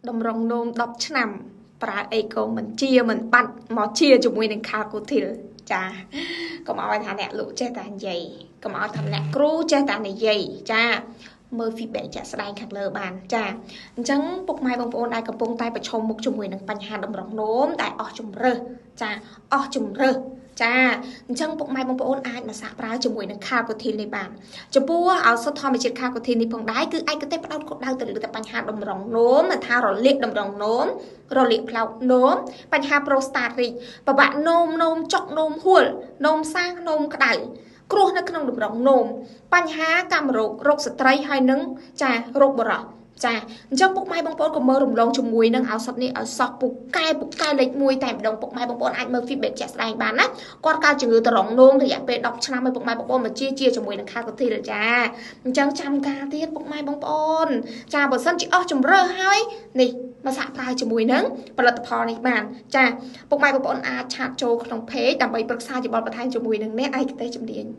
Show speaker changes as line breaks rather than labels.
តម្រងនោម10ឆ្នាំប្រើអីក៏មិនជាមិនបាត់មកជាជាមួយនឹងខាល់កូធីលចាកុំឲ្យថាអ្នកលក់ចេះតែនិយាយកុំឲ្យថាអ្នកគ្រូចេះតែនិយាយចាមើល feedback ជាក់ស្ដែងខាងលើបានចាអញ្ចឹងពុកម៉ែបងប្អូនដែលកំពុងតែប្រឈមមុខជាមួយនឹងបញ្ហាតម្រងនោមដែលអស់ជំរើសចាអស់ជំរើសចាអញ្ចឹងពុកម៉ែបងប្អូនអាចមកសាកប្រើជាមួយនឹងខាល់កូធីលនេះបានចំពោះឱសថធម្មជាតិខាល់កូធីលនេះផងដែរគឺឯកទេសផ្ដោតគោលដៅទៅលើតែបញ្ហាតម្រងនោមថារលាកតម្រងនោមរលាកផ្លោកនោមបញ្ហាប្រូស្តាតរីកពិបាកនោមនោមចុកនោមហួលនោមសាងនោមក្តៅគ្រោះនៅក្នុងតម្រងនោមបញ្ហាកាមរោគរោគស្ត្រីហើយនឹងចារោគបុរសចាអញ្ចឹងពុកម៉ែបងប្អូនក៏មើលរំលងជាមួយនឹងឱសថនេះឲ្យសោះពូកែពូកែលេខ1តែម្ដងពុកម៉ែបងប្អូនអាចមើល feedback ជាក់ស្ដែងបានណាគាត់កើតជំងឺតរងនោមរយៈពេល10ឆ្នាំឲ្យពុកម៉ែបងប្អូនមកជាជាមួយនឹងខាល់កូធីលចាអញ្ចឹងចាំការទៀតពុកម៉ែបងប្អូនចាបើសិនជាអស់ជំរើសហើយនេះមកសាកប្រើជាមួយនឹងផលិតផលនេះបានចាពុកម៉ែបងប្អូនអាចឆាតចូលក្នុង page ដើម្បីប្រឹក្សាយោបល់បន្ថែមជាមួយនឹងអ្នកឯកទេសជំនាញ។